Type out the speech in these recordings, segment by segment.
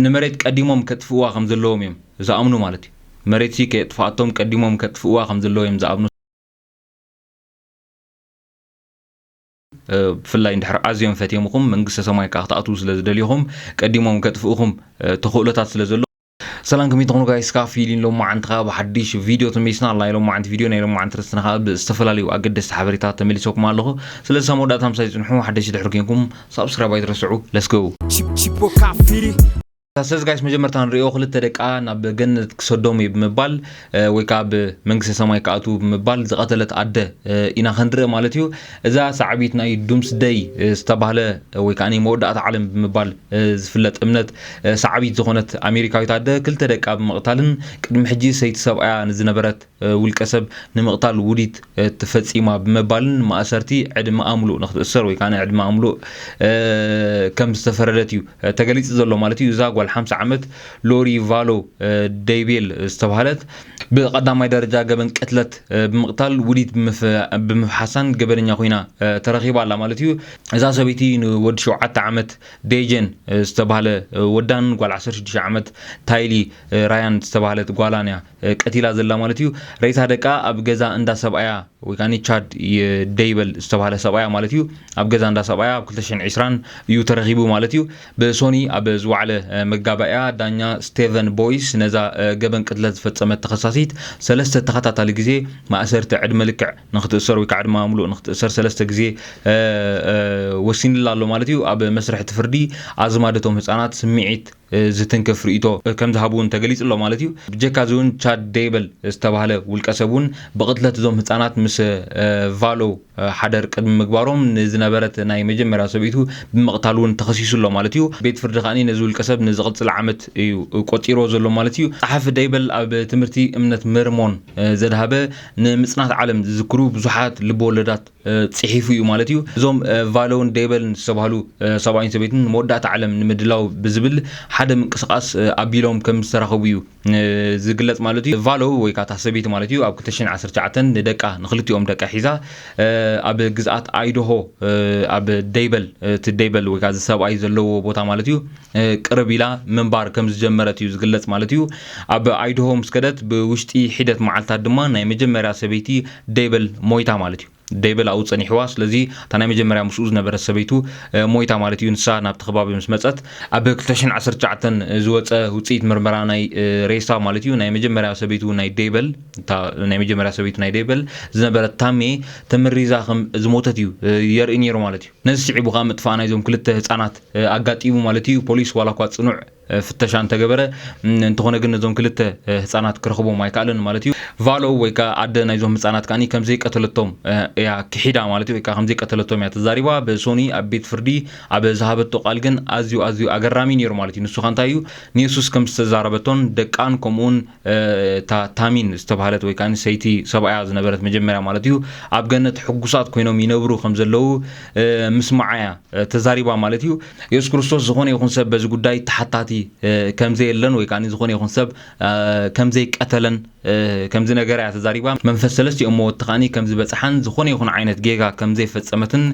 ንመሬት ቀዲሞም ከጥፍእዋ ከም ዘለዎም እዮም ዝኣምኑ ማለት እዩ። መሬት ሲ ከየጥፍኣቶም ቀዲሞም ከጥፍእዋ ከም ዘለዎ እዮም ዝኣምኑ። ብፍላይ እንድሕር ኣዝዮም ፈትየምኹም መንግስተ ሰማይ ከዓ ክትኣትዉ ስለ ዝደልይኹም ቀዲሞም ከጥፍእኹም ተኽእሎታት ስለ ዘሎ። ሰላም ከመይ ትኾኑ ጋይስ? ካብ ፊሊን ሎማዓንቲ ከዓ ብሓድሽ ቪድዮ ተመሊስና ኣላ። ናይ ሎማዓንቲ ቪድዮ ናይ ሎማዓንቲ ርስትና ከዓ ብዝተፈላለዩ ኣገደስቲ ሓበሬታ ተመሊሰኩም ኣለኹ። ስለዚ ሳብ መወዳእታ ምሳይ ፅንሑ። ሓደሽቲ ድሕሪ ኮንኩም ሳብስክራይብ ኣይትረስዑ። Let's go። Chip- Chipo Kafiri. ስለዚ ጋይስ መጀመርታ ንሪኦ ክልተ ደቃ ናብ ገነት ክሰዶም እዩ ብምባል ወይ ከዓ ብመንግስተ ሰማይ ክኣትዉ ብምባል ዝቐተለት ኣደ ኢና ክንርኢ ማለት እዩ። እዛ ሳዕቢት ናይ ዱምስደይ ዝተባህለ ወይ ከዓ መወዳእታ ዓለም ብምባል ዝፍለጥ እምነት ሳዕቢት ዝኾነት ኣሜሪካዊት ኣደ ክልተ ደቃ ብምቕታልን ቅድሚ ሕጂ ሰይቲ ሰብኣያ ንዝነበረት ውልቀ ሰብ ንምቕታል ውዲት ትፈፂማ ብምባልን ማእሰርቲ ዕድመ ኣምሉእ ንክትእሰር ወይ ከዓ ዕድመ ኣምሉእ ከም ዝተፈረደት እዩ ተገሊፁ ዘሎ ማለት እዩ። እዛ ጓል ሓምሳ ዓመት ሎሪ ቫሎ ደይቤል ዝተባህለት ብቐዳማይ ደረጃ ገበን ቅትለት ብምቕታል ውዲት ብምፍሓሳን ገበነኛ ኮይና ተረኺባ ኣላ ማለት እዩ። እዛ ሰበይቲ ንወዲ ሸውዓተ ዓመት ዴጀን ዝተባህለ ወዳን ጓል ዓሰርተ ሽዱሽተ ዓመት ታይሊ ራያን ዝተባህለት ጓላን እያ ቀቲላ ዘላ ማለት እዩ። ሬሳ ደቃ ኣብ ገዛ እንዳ ሰብኣያ ወይ ከዓ ቻድ ደይበል ዝተባህለ ሰብኣያ ማለት እዩ ኣብ ገዛ እንዳ ሰብኣያ ኣብ ክልተ ሽሕን ዕስራን እዩ ተረኺቡ ማለት እዩ። ብሶኒ ኣብ ዝወዓለ መጋባእያ ዳኛ ስቴቨን ቦይስ ነዛ ገበን ቅትለት ዝፈፀመት ተኸሳሲት ሰለስተ ተኸታታሊ ግዜ ማእሰርቲ ዕድመ ልክዕ ንክትእሰር ወይ ከዓ ዕድመ ምሉእ ንክትእሰር ሰለስተ ግዜ ወሲንላ ኣሎ ማለት እዩ። ኣብ መስርሕ እቲ ፍርዲ ኣዝማደቶም ህፃናት ስምዒት ዝትንክፍ ርእይቶ ከም ዝሃቡ እውን ተገሊጹ ኣሎ ማለት እዩ። ብጀካ እዚ እውን ቻድ ደይበል ዝተባህለ ውልቀ ሰብ እውን ብቕትለት እዞም ህፃናት ምስ ቫሎ ሓደር ቅድሚ ምግባሮም ንዝነበረት ናይ መጀመርያ ሰበይቱ ብምቕታል እውን ተኸሲሱ ኣሎ ማለት እዩ። ቤት ፍርዲ ከኣ ነዚ ውልቀ ሰብ ንዝቕፅል ዓመት እዩ ቆፂሮ ዘሎ ማለት እዩ። ጸሓፊ ደይበል ኣብ ትምህርቲ እምነት መርሞን ዘድሃበ ንምፅናት ዓለም ዝዝክሩ ብዙሓት ልበወለዳት ፅሒፉ እዩ ማለት እዩ። እዞም ቫሎውን ደይበልን ዝተባህሉ ሰብኣይን ሰበይትን መወዳእታ ዓለም ንምድላው ብዝብል ሓደ ምንቅስቃስ ኣቢሎም ከም ዝተራኸቡ እዩ ዝግለጽ ማለት እዩ። ቫሎ ወይ ከዓ እታ ሰበይቲ ማለት እዩ ኣብ ክልተ ሽሕን ዓሰርተ ትሽዓተን ንደቃ ንክልቲኦም ደቃ ሒዛ ኣብ ግዝኣት ኣይዶሆ ኣብ ደይበል እቲ ደይበል ወይ ከዓ እዚ ሰብኣይ ዘለዎ ቦታ ማለት እዩ ቅርብ ኢላ ምንባር ከም ዝጀመረት እዩ ዝግለጽ ማለት እዩ። ኣብ ኣይዶሆ ምስ ከደት ብውሽጢ ሒደት መዓልታት ድማ ናይ መጀመርያ ሰበይቲ ደይበል ሞይታ ማለት እዩ። ደይበል ኣብኡ ጸኒሕዋ። ስለዚ እታ ናይ መጀመርያ ምስኡ ዝነበረት ሰበይቱ ሞይታ ማለት እዩ። ንሳ ናብቲ ከባቢ ምስ መጸት ኣብ ክልተ ሽሕን ዓሰርተ ትሽዓተን ዝወጸ ውጽኢት ምርመራ ናይ ሬሳ ማለት እዩ ናይ መጀመርያ ሰበይቱ ናይ ደይበል እታ ናይ መጀመርያ ሰበይቱ ናይ ደይበል ዝነበረት ታሜ ተመሪዛ ከም ዝሞተት እዩ የርኢ ነይሩ ማለት እዩ። ነዚ ስዒቡ ከዓ ምጥፋእ ናይዞም ክልተ ህጻናት ኣጋጢሙ ማለት እዩ። ፖሊስ ዋላ እኳ ጽኑዕ ፍተሻ እንተገበረ እንተኾነ ግን ነዞም ክልተ ህፃናት ክረኽቦም ኣይከኣለን ማለት እዩ። ቫሎ ወይ ከዓ ኣደ ናይዞም ህፃናት ከኣ ከምዘይቀተለቶም እያ ክሒዳ ማለት እዩ ወይ ከዓ ከምዘይቀተለቶም እያ ተዛሪባ። ብሶኒ ኣብ ቤት ፍርዲ ኣብ ዝሃበቶ ቃል ግን ኣዝዩ ኣዝዩ ኣገራሚ ነይሩ ማለት እዩ። ንሱ ከ እንታይ እዩ ንየሱስ ከም ዝተዛረበቶን ደቃን ከምኡውን እታ ታሚን ዝተባህለት ወይ ከዓ ሰይቲ ሰብኣያ ዝነበረት መጀመርያ ማለት እዩ ኣብ ገነት ሕጉሳት ኮይኖም ይነብሩ ከም ዘለዉ ምስማዓያ ተዛሪባ ማለት እዩ። የሱስ ክርስቶስ ዝኾነ ይኹን ሰብ በዚ ጉዳይ ተሓታቲ ከም ዘየለን ወይ ከዓ ዝኾነ ይኹን ሰብ ከም ዘይቀተለን ከምዚ ነገር እያ ተዛሪባ። መንፈስ ሰለስቲኦም መወቲ ከዓ ከም ዝበፅሓን ዝኾነ ይኹን ዓይነት ጌጋ ከም ዘይፈፀመትን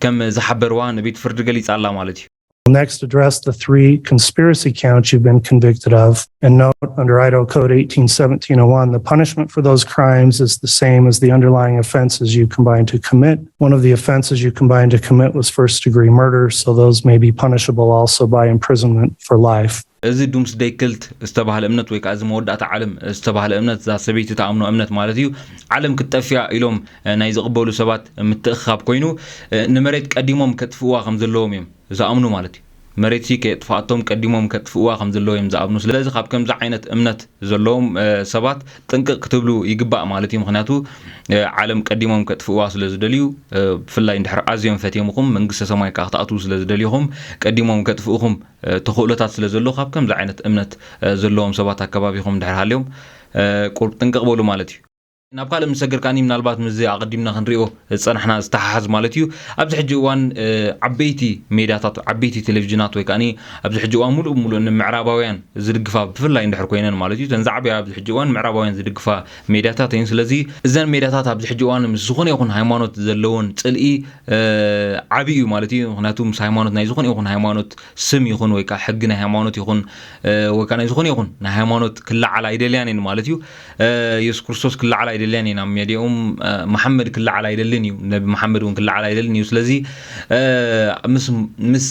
ከም ዝሓበርዋ ንቤት ፍርዲ ገሊፃ ኣላ ማለት እዩ። Next, address the three conspiracy counts you've been convicted of. And note, under Idaho Code eighteen seventeen oh one, the punishment for those crimes is the same as the underlying offenses you combined to commit. One of the offenses you combined to commit was first degree murder, so those may be punishable also by imprisonment for life. እዚ ዱምስደይ ክልት ዝተባህለ እምነት ወይ ከዓ እዚ መወዳእታ ዓለም ዝተባህለ እምነት እዛ ሰበይቲ ተኣምኖ እምነት ማለት እዩ። ዓለም ክትጠፍያ ኢሎም ናይ ዝቕበሉ ሰባት ምትእኽኻብ ኮይኑ ንመሬት ቀዲሞም ከጥፍእዋ ከም ዘለዎም እዮም ዝኣምኑ ማለት እዩ። መሬትሲ ከየጥፍኣቶም ቀዲሞም ከጥፍእዋ ከም ዘለዎ እዮም ዝኣምኑ። ስለዚ ካብ ከምዚ ዓይነት እምነት ዘለዎም ሰባት ጥንቅቕ ክትብሉ ይግባእ ማለት እዩ። ምክንያቱ ዓለም ቀዲሞም ከጥፍእዋ ስለ ዝደልዩ ብፍላይ እንድሕር ኣዝዮም ፈትየምኹም መንግስተ ሰማይ ከዓ ክትኣትዉ ስለ ዝደልይኹም ቀዲሞም ከጥፍእኹም ተኽእሎታት ስለ ዘሎ ካብ ከምዚ ዓይነት እምነት ዘለዎም ሰባት ኣከባቢኹም እንድሕር ሃልዮም ቁሩብ ጥንቅቕ በሉ ማለት እዩ። ናብ ካልእ ምስ ሰገርካኒ ምናልባት ምስዚ ኣቐዲምና ክንሪኦ ዝጸናሕና ዝተሓሓዝ ማለት እዩ። ኣብዚ ሕጂ እዋን ዓበይቲ ሜድያታት፣ ዓበይቲ ቴሌቪዥናት ወይ ከዓኒ ኣብዚ ሕጂ እዋን ሙሉእ ብሙሉእ ንምዕራባውያን ዝድግፋ ብፍላይ እንድሕር ኮይነን ማለት እዩ። እተን ዝዓበያ ኣብዚ ሕጂ እዋን ምዕራባውያን ዝድግፋ ሜድያታት እየን። ስለዚ እዘን ሜድያታት ኣብዚ ሕጂ እዋን ምስ ዝኾነ ይኹን ሃይማኖት ዘለወን ጽልኢ ዓብዪ እዩ ማለት እዩ። ምክንያቱ ምስ ሃይማኖት ናይ ዝኾነ ይኹን ሃይማኖት ስም ይኹን ወይ ከዓ ሕጊ ናይ ሃይማኖት ይኹን ወይ ከዓ ናይ ዝኾነ ይኹን ናይ ሃይማኖት ክለዓል ኣይደልያን እየን ማለት እዩ። የሱስ ክርስቶስ ክለዓል ኣይደልያን እየን ኣብ ሜድያኦም። መሓመድ ክለዓል ኣይደልን እዩ፣ ነቢ መሓመድ እውን ክለዓል ኣይደልን እዩ። ስለዚ ምስ ምስ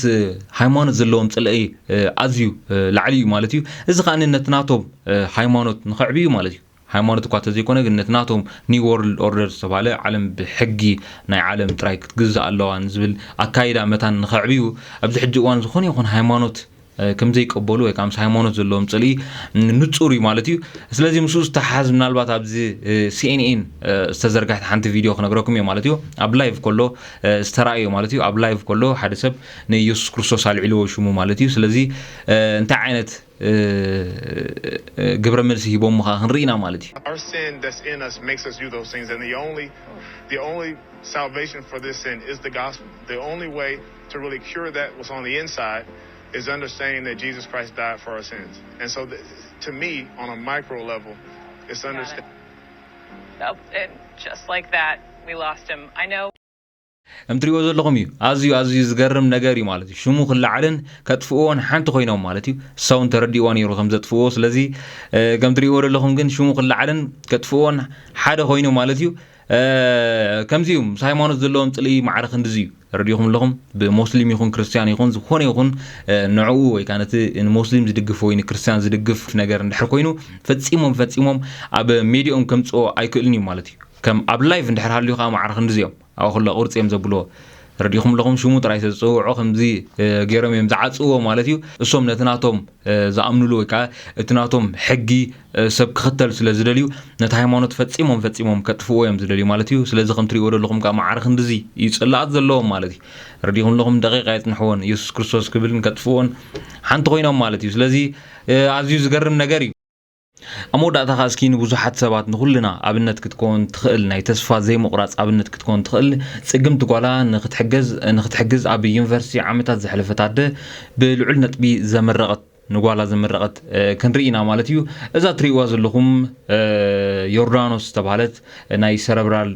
ሃይማኖት ዘለዎም ጽልኢ ኣዝዩ ላዕሊ እዩ ማለት እዩ። እዚ ከዓ ነቲ ናቶም ሃይማኖት ንኸዕቢ እዩ ማለት እዩ። ሃይማኖት እኳ ተዘይኮነ ግን ነቲ ናቶም ኒው ወርልድ ኦርደር ዝተባህለ ዓለም ብሕጊ ናይ ዓለም ጥራይ ክትግዛእ ኣለዋ ንዝብል ኣካይዳ መታን ንኸዕብዩ ኣብዚ ሕጂ እዋን ዝኾነ ይኹን ሃይማኖት ከም ዘይቀበሉ ወይ ከዓ ምስ ሃይማኖት ዘለዎም ጽልኢ ንጹር እዩ ማለት እዩ። ስለዚ ምስኡ ዝተሓዝ ምናልባት ኣብዚ ሲኤንኤን ዝተዘርጋሕት ሓንቲ ቪድዮ ክነግረኩም እየ ማለት እዩ። ኣብ ላይቭ ከሎ ዝተራእዮ ማለት እዩ። ኣብ ላይቭ ከሎ ሓደ ሰብ ንኢየሱስ ክርስቶስ ኣልዒልዎ ሽሙ ማለት እዩ። ስለዚ እንታይ ዓይነት ግብረ መልሲ ሂቦም ከዓ ክንርኢ ኢና ማለት እዩ። Our sin that's in us makes us do those things, and the only, the only salvation for this sin is the gospel. The only way to really cure that what's on the inside is understanding that Jesus Christ died for our sins. And so, the, to me, on a micro level, it's understanding. Oh, and just like that, we lost him. I know. ከም ትሪእዎ ዘለኹም እዩ። ኣዝዩ ኣዝዩ ዝገርም ነገር እዩ ማለት እዩ። ሽሙ ክለዓልን ከጥፍእዎን ሓንቲ ኮይኖም ማለት እዩ። እሳ እውን ተረዲእዋ ነይሩ ከም ዘጥፍእዎ። ስለዚ ከም ትሪእዎ ዘለኹም ግን ሽሙ ክለዓልን ከጥፍእዎን ሓደ ኮይኑ ማለት እዩ። ከምዚ እዩ ምስ ሃይማኖት ዘለዎም ጽልኢ ማዕረ ክንድዚ እዩ። ተረዲእኹም ኣለኹም። ብሞስሊም ይኹን ክርስትያን ይኹን ዝኾነ ይኹን ንዕኡ ወይ ከዓ ነቲ ንሞስሊም ዝድግፍ ወይ ንክርስትያን ዝድግፍ ነገር እንድሕር ኮይኑ ፈጺሞም ፈጺሞም ኣብ ሜድያኦም ከምጽኦ ኣይክእልን እዩ ማለት እዩ። ከም ኣብ ላይቭ እንድሕር ሃልዩ ከዓ ማዕረ ክንድዚ እዮም ኣብ ኩላ ቁርፂ እዮም ዘብልዎ። ረዲኹም ኣለኹም ሽሙ ጥራይ ተዝፅውዖ ከምዚ ገይሮም እዮም ዝዓፅዎ ማለት እዩ። እሶም ነቲ ናቶም ዝኣምኑሉ ወይ ከዓ እቲ ናቶም ሕጊ ሰብ ክኽተል ስለ ዝደልዩ ነቲ ሃይማኖት ፈፂሞም ፈፂሞም ከጥፍዎ እዮም ዝደልዩ ማለት እዩ። ስለዚ ከም ትሪእዎ ዘለኹም ከዓ ማዕረ ክንድዚ እዩ ፅላኣት ዘለዎም ማለት እዩ። ረዲኹም ኣለኹም ደቂቃ የፅንሕዎን ኢየሱስ ክርስቶስ ክብልን ከጥፍዎን ሓንቲ ኮይኖም ማለት እዩ። ስለዚ ኣዝዩ ዝገርም ነገር እዩ። ኣብ መወዳእታ ኸኣ እስኪ ንብዙሓት ሰባት ንኹልና ኣብነት ክትከውን ትኽእል ናይ ተስፋ ዘይምቑራጽ ኣብነት ክትከውን ትኽእል ጽግምቲ ጓላ ንኽትሕገዝ ንኽትሕግዝ ኣብ ዩኒቨርሲቲ ዓመታት ዘሕለፈት ኣደ ብልዑል ነጥቢ ዘመረቐት ንጓላ ዘመረቐት ክንርኢ ኢና ማለት እዩ። እዛ ትርእይዋ ዘለኹም ዮርዳኖስ ዝተባህለት ናይ ሰረብራል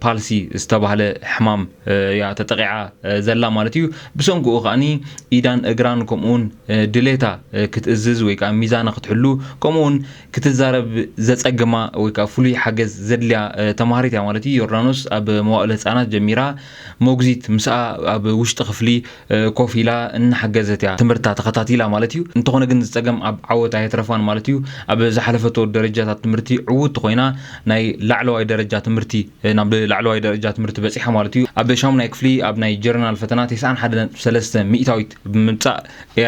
ፓልሲ ዝተባህለ ሕማም እያ ተጠቂዓ ዘላ ማለት እዩ። ብሰንክኡ ከኣኒ ኢዳን እግራን ከምኡውን ድሌታ ክትእዝዝ ወይ ከዓ ሚዛና ክትሕሉ ከምኡውን ክትዛረብ ዘጸግማ ወይ ከዓ ፍሉይ ሓገዝ ዘድልያ ተማሃሪት እያ ማለት እዩ። ዮርዳኖስ ኣብ መዋእለ ህፃናት ጀሚራ መጉዚት ምስኣ ኣብ ውሽጢ ክፍሊ ኮፍ ኢላ እናሓገዘት እያ ትምህርታ ተኸታቲላ ማለት እዩ። እንተኾነ ግን ዝፀገም ኣብ ዓወት ኣየትረፋን ማለት እዩ። ኣብ ዝሓለፈቶ ደረጃታት ትምህርቲ ዕውት ኮይና ናይ ላዕለዋይ ደረጃ ትምህርቲ ናብ ላዕለዋይ ደረጃ ትምህርቲ በፂሓ ማለት እዩ። ኣብ ሻሙናይ ክፍሊ ኣብ ናይ ጀርናል ፈተና ተስዓን ሓደን ነጥቢ ሰለስተ ሚእታዊት ብምምፃእ እያ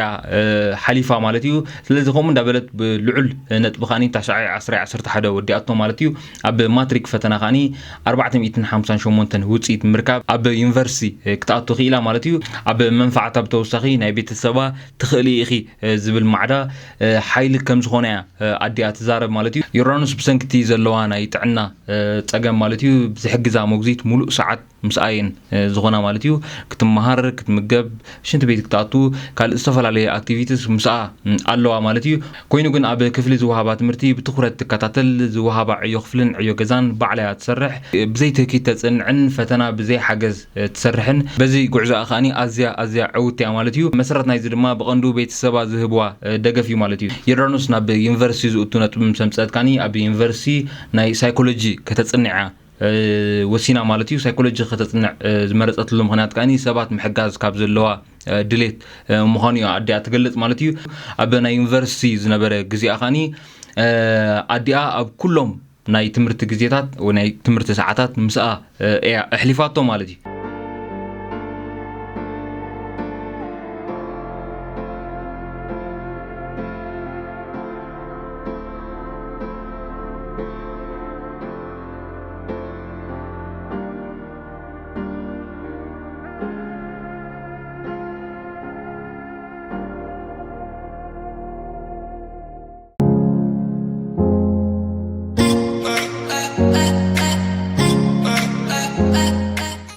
ሓሊፋ ማለት እዩ። ስለዚ ከምኡ እንዳበለት ብልዑል ነጥቢ ከዓኒ ታሽዓይ ዓስራይ ዓሰርተ ሓደ ወዲኣቶ ማለት እዩ። ኣብ ማትሪክ ፈተና ከዓኒ ኣርባዕተ ሚእትን ሓምሳን ሸሞንተን ውፅኢት ምርካብ ኣብ ዩኒቨርሲቲ ክትኣቱ ክኢላ ማለት እዩ። ኣብ መንፋዕታ ብተወሳኺ ናይ ቤተሰባ ትኽእሊ ኢኺ ዝብል ማዕዳ ሓይሊ ከም ዝኾነ እያ ኣዲኣ ትዛረብ ማለት እዩ። ዮርዳኖስ ብሰንኪ እቲ ዘለዋ ናይ ጥዕና ፀገም ማለት እዩ ዝሕግዛ መጉዚት ሙሉእ ሰዓት ምስኣየን ዝኾና ማለት እዩ። ክትመሃር፣ ክትምገብ፣ ሽንቲ ቤት ክትኣቱ፣ ካልእ ዝተፈላለየ ኣክቲቪቲስ ምስኣ ኣለዋ ማለት እዩ። ኮይኑ ግን ኣብ ክፍሊ ዝወሃባ ትምህርቲ ብትኹረት ትከታተል፣ ዝወሃባ ዕዮ ክፍልን ዕዮ ገዛን ባዕላ እያ ትሰርሕ። ብዘይ ትህኪት ተጽንዕን ፈተና ብዘይ ሓገዝ ትሰርሕን በዚ ጉዕዞኣ ከኣኒ ኣዝያ ኣዝያ ዕውቲ እያ ማለት እዩ። መሰረት ናይዚ ድማ ብቐንዱ ቤተሰባ ዝህብዋ ደገፍ እዩ ማለት እዩ። ዮርዳኖስ ናብ ዩኒቨርሲቲ ዝእቱ ነጥቢ ምስ ኣምጸአት ከኣኒ ኣብ ዩኒቨርሲቲ ናይ ሳይኮሎጂ ከተጽንዕ እያ ወሲና ማለት እዩ። ሳይኮሎጂ ከተጽንዕ ዝመረጸትሉ ምኽንያት ከኣኒ ሰባት ምሕጋዝ ካብ ዘለዋ ድሌት ምዃኑ እዩ ኣዲኣ ትገልጽ ማለት እዩ። ኣብ ናይ ዩኒቨርሲቲ ዝነበረ ግዜኣ ከኣኒ ኣዲኣ ኣብ ኩሎም ናይ ትምህርቲ ግዜታት ወይ ናይ ትምህርቲ ሰዓታት ምስኣ እያ ኣሕሊፋቶ ማለት እዩ።